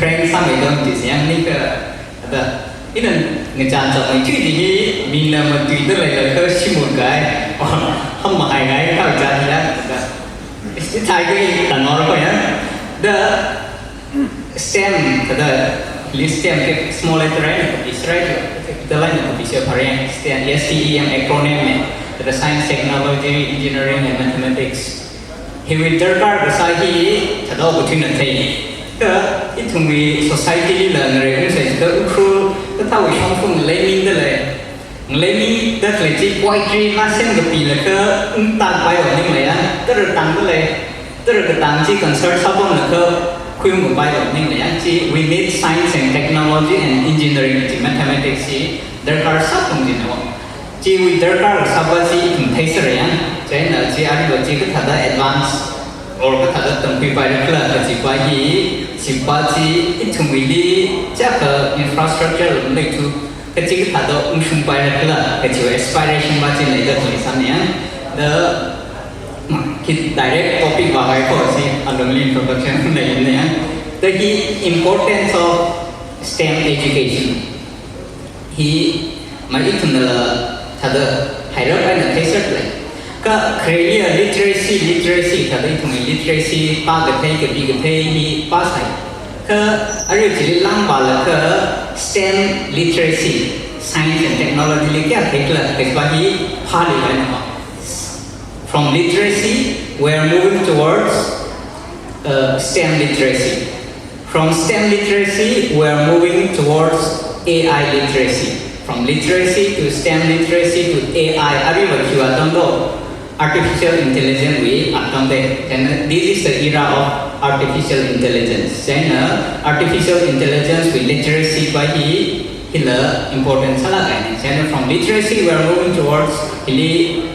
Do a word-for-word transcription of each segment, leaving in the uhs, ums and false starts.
prank sāmeidam chi siyang ni kha, ada, ina ngachān chānmei thui di hi, mina matuida leilakha shimur kahai, ham mahai kahai kha chān ya, ada. Ithai kha i tanor ko ya. Da, STEM, kada, li STEM ke small letter eina kapi sārai, capital eina kapi sā phareng, STEM, S T E M acronym ne, kada science, technology, engineering and mathematics. Hiwui darkar kasā hi thāda okathuina thei. Kha ithumwui society lila ngareiungsai kha Ukhrul kathāwui shongfa ngaleimida lei. Ngaleimida khalei chi poetry masen kapilaga ungtak pai ning leiya. Tara tangda lei. Tara katang chi concert sāpamlaga khuiung kapai ning leiya. Chi we need science and technology and engineering chi mathematics chi darkar sāpam jina. Chiwui darkar kasāva chi ithum theisāra yang. Chieina chi aruiva chi kathāda advance or kathāda tamkhuipaira khala kajiva hi, chiva chi ithumwuili chaka infrastructure lam leithu, kachi kathāda ungshungpaira khala kajiwui aspiration va chi leida khalei sāna yang. Da, ma, khi direct topic va hai ko chi alungli introduction leina yang. Da hi importance of STEM education. Hi, ma ithumnala thāda hairap eina theisālei. Kha khareli a literacy, literacy thāda ithumwui literacy pā kathei, kapi kathei hi pāsai. Kha arui chili langvālaga STEM literacy, science and technology li kayā theikhala, kajiva hi phāli eina ma. From literacy, we are moving towards, uh, STEM literacy. From STEM literacy, we are moving towards A I literacy. From literacy to STEM literacy to A I, aruiva khiwui atam do, artificial intelligence wui atam de. And this is the era of artificial intelligence. Then, uh, artificial intelligence wui literacy va hi, hila important sālāk eina. Then from literacy, we are moving towards hili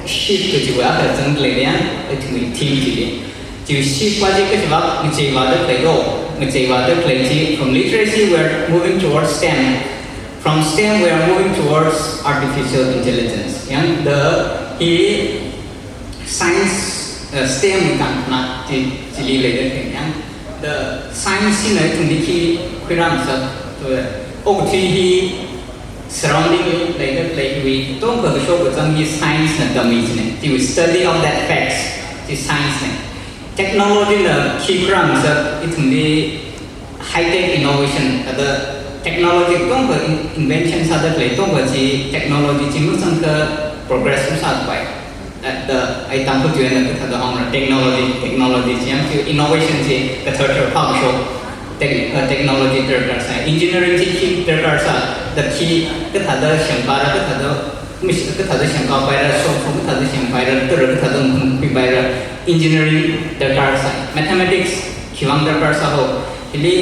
shift kajiva kazang lei yang, ithumwui theme chili. Chi shift va chi kajiva, ngacheivāda khalei do, ngacheivāda khalei chi, from literacy we are moving towards STEM. From STEM we are moving towards artificial intelligence. Yang da hi science, uh, STEM tangna chi, chili leida khalei yang. Da science hina ithumli khi khuirāmsa, to, okathui hi surrounding li leida khaleiwui katonga kashok kazang hi science na tammi jina. Chiwui study of that facts, chi science na. Technology na khi khuirāmsa ithumli high tech innovation, kada technology katonga in-, invention sāda khalei katonga chi technology chi mazangakha progress masāpai. At the, ai Tangkhul tuina kathāda hāngra, technology, technology chi yang chi innovation chi kathar thar phākashok, tech-, uh, technology darkar sāi, engineering chi khi darkar sā, da khi kathāda shemphāra, kathāda mis-, kathāda shemphāpaira, shongfa kathāda shemphāpaira, tara kathāda ungkhuipaira, engineering darkar sāi, mathematics khiwuivang darkar sā ho, hili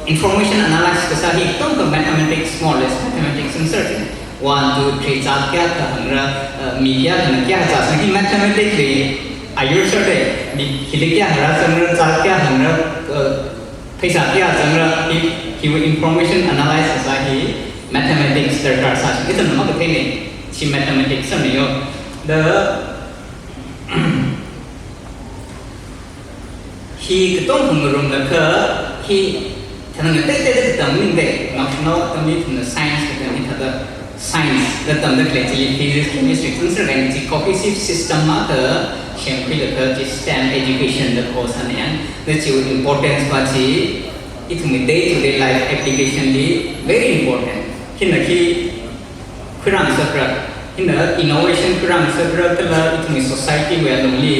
information analyze kasā hi katonga mathematics, more or less mathematics research ni. One, two, three, zat kayākha hāngra, uh, mi kayākhana kayākha zat sang hi mathematics li ayur sāda, mi hili kayākha rāzangra, zat kayākha hāngra, uh, pheisā kayākha zangra, hi, hiwui information analyze kasā hi mathematics darkar sā. Ithumna makathei ni, chi mathematics sāna yo. Da, hi katonga ngarumlaga, hi thāda ngateiteida katam ning de, national atamli ithumna science katam hi thāda science da tamda khalei chili physics, chemistry, sāngasak eina chi cohesive system akha semkhuilaga chi STEM education da kho sāna yang, da chiwui importance va chi ithumwui day to day life application li very important. Hina khi khuirāmsakra, hina innovation khuirāmsakra kala ithumwui society wui alungli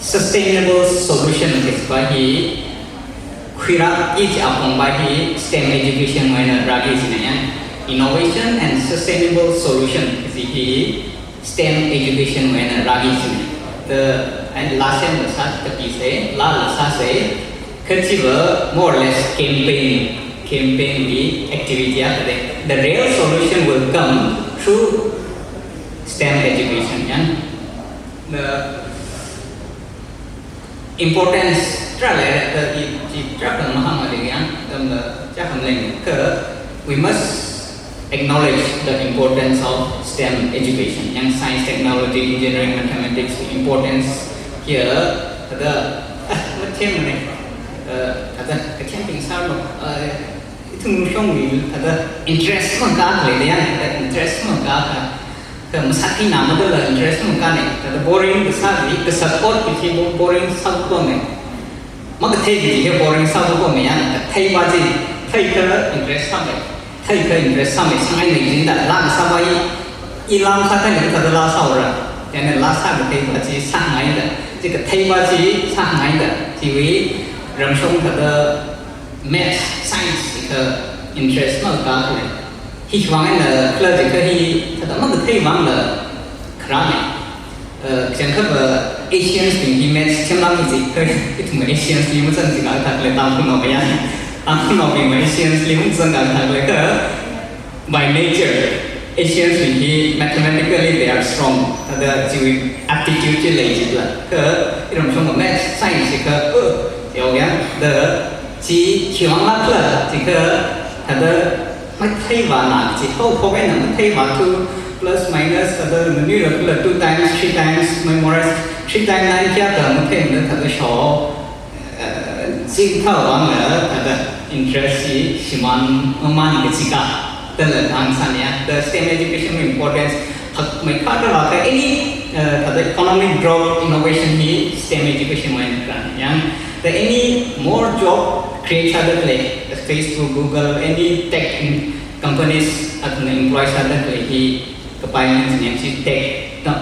sustainable solution kajiva hi khuirāki kaji apong va hi STEM education wui eina rāki jina yang. Innovation and sustainable solution kaji hi STEM education wui eina rāki jina. The, and last sem la sā tapi se, la la sā se, kajiva more or less campaign, campaign wui activity akha de. The real solution will come through STEM education, yang. The importance tarākha leira, the, i, i, tarākha mahāngmana yang, tam the, chāham leng, kha, we must acknowledge the importance of STEM education, yang science, technology, engineering, mathematics, importance here, the, ah, mathematics, Thāda kathembing sāranu, uh, ithum shongwui thāda interest makakha leida yang, thāda interest makakha. Kha masāthuina madala interest makane, thāda boring kasā hi, ka support kaji bo boring sākapame. Makathei kaji hi boring sākapame yang, katheiva chi, theikha interest sāmei. Theikha interest sāmei, sāngaina jinda, laa sāva i, i laa sākahai thāda laa sāura. Chieina laa sākatheiva chi sāngaida. Chi katheiva chi sāngaida. Chiwui ramshong thāda maths, science kha interest makakha lei. Hiwui vang eina khala jiakha hi thāda makathei vangla kharāne. Uh, kachangkhava Asians bing hi maths themlāk kaji, kha ithum Asians li mazang jiakha thāda lei, Tangkhulnaobing ya. Tangkhulnaobing Asians li mazang kathāda lei kha. By nature, Asians bing hi mathematically they are strong. Thāda chiwui aptitude chi lei jila. Kha iramshong maths, science kha, uh, yao ya, thāda chi khiwui vang lākhala jiakha, thāda matheivana chi, haophok eina matheiva, two plus minus, thāda manuira khala two times, three times, memorize, three times nine kayākha matheimana thāda shao. Uh, chithāwui vangla thāda interest chi shimān mamān kaji kha, thāda lāngsāne ya, the STEM education importance, hakmeikha thāda lāka any, uh, thāda economic growth, innovation hi STEM education wui eina kharāne yang, the any more job create sāda khalei, the Facebook, Google, any tech in-, companies athumna employ sāda khalei hi kapai maningmana chi tech,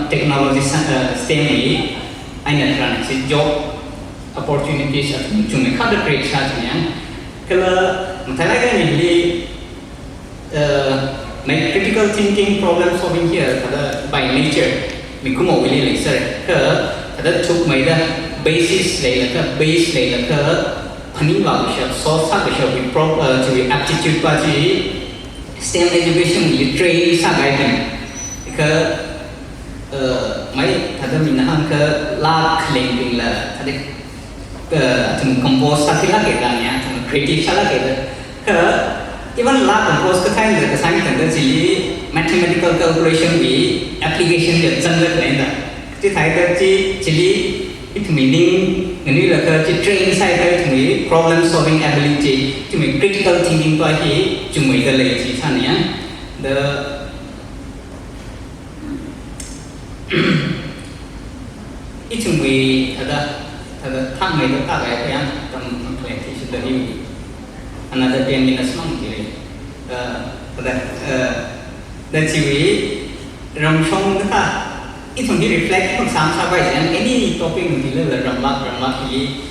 technology sā-, uh, STEM wui eina kharāne chi job opportunities athum chungmeikha thāda create sā china yang. Kala mathālāk eina hili, uh, my critical thinking, problem solving hi thāda by nature mikumowuili leiser. Kha thāda thukmeida basis leilakha, base leilakha, phaningvā kashap, solve sā kashapwui pro-, uh, chiwui aptitude va chi STEM education li train sākahai bing. Kha, uh, mai thāda mina hāngkha laa khalengbingla, thāda, uh, athum compose sāthilāka da ya, athum creative sālāka da. Kha, even laa compose kathā eina kasā eina thāda chili mathematical calculation wui application ya zangda khalei da. Chithāda chi, chili ithumwui ning nganuilakha chi train sāakha ithumwui problem solving ability, ithumwui critical thinking va hi chungmeida lei chi sāne ya. The ithumwui thāda, thāda thangmeida thākahai yang tam tam khalei chi sāda hi. Another ten minutes mang chi lei. Uh, thāda, uh, thāda chiwui ramshong thāda, ithum hi reflect makasā masāpai chang, any topic hili la ramvak, ramvak hili,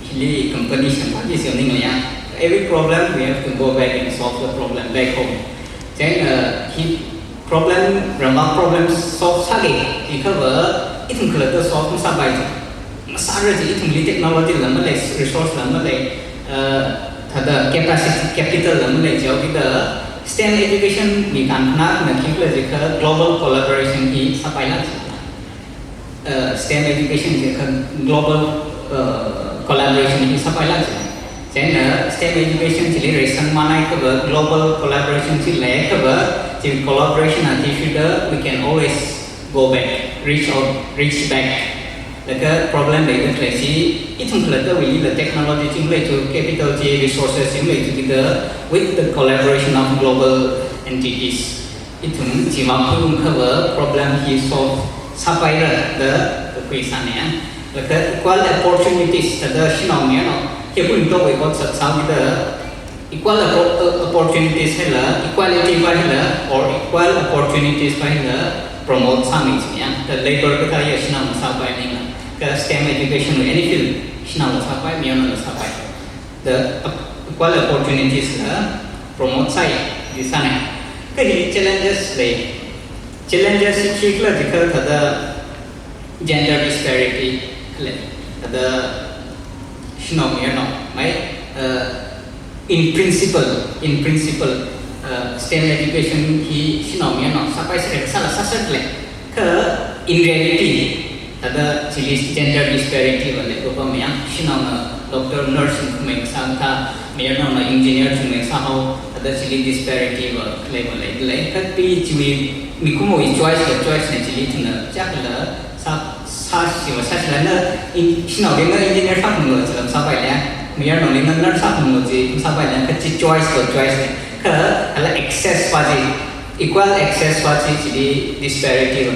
hili company shangpa hi sining ya. Every problem we have to go back and solve the problem back home. Then, uh, hi problem, ramvak problem solve sāki, jiakhava, ithum khalatta solve masāpai chi. Masāra chi ithumli technology la malei, resource la malei, uh, thāda capacity, capital la malei jihaokida, STEM education mi kankhana na khikhala jiakha global collaboration hi sāpailāk chi. Uh, STEM education jiakha global, uh, collaboration hi sāpailāk chi. Chieina STEM education chili reisang maningaiakhava global collaboration chi leiakhava, chi collaboration athishurda we can always go back, reach out, reach back. Laga problem leida khalei chi, ithum khalattawuili la technology chi maleithu, capital chi, resources chi maleithu kida, with the collaboration of global entities, ithum chi makhuiungakhava problem hi solve sāpaira da kakhui sāne ya. Laga equal opportunities thāda shanao mayarnao, hi khuiungtowui ot sāsāhaokida, equal oppo-, uh, opportunities hila, equality va hila, or equal opportunities va hila promote sāmi chi ya. The labor kathā ya shanao masāpai maningla, kha STEM education or any field shanao masāpai, mayarnao masāpai. The equal opportunities la promote sāi, chi sāne. Kha hi challenges lei. Challenges hi khikhala jiakha thāda gender disparity lei. Thāda shanao mayarnao mai, uh, in principle, in principle, uh, STEM education hi shanao mayarnao sāpai sāra, sāla sāser lei. Kha in reality, thāda chili gender disparity va leikapam ya, shanaona doctor, nurse chungmei kasā thā, mayarnaona engineer chungmei sāhao, thāda chili disparity va khalei va lei, lei. Kha pi chiwui mikumowui choice la choice ne chili ithumna chakla sā, sāshi va sāshila na in, shanaobingna engineer sāphunglu chila masāpaile. Mayarnaoli nganār sāphalunglu chi, masāpai na, kha chi choice lo, choice ne. Kha, kala access pa chi, equal access pa chi, chili disparity lo.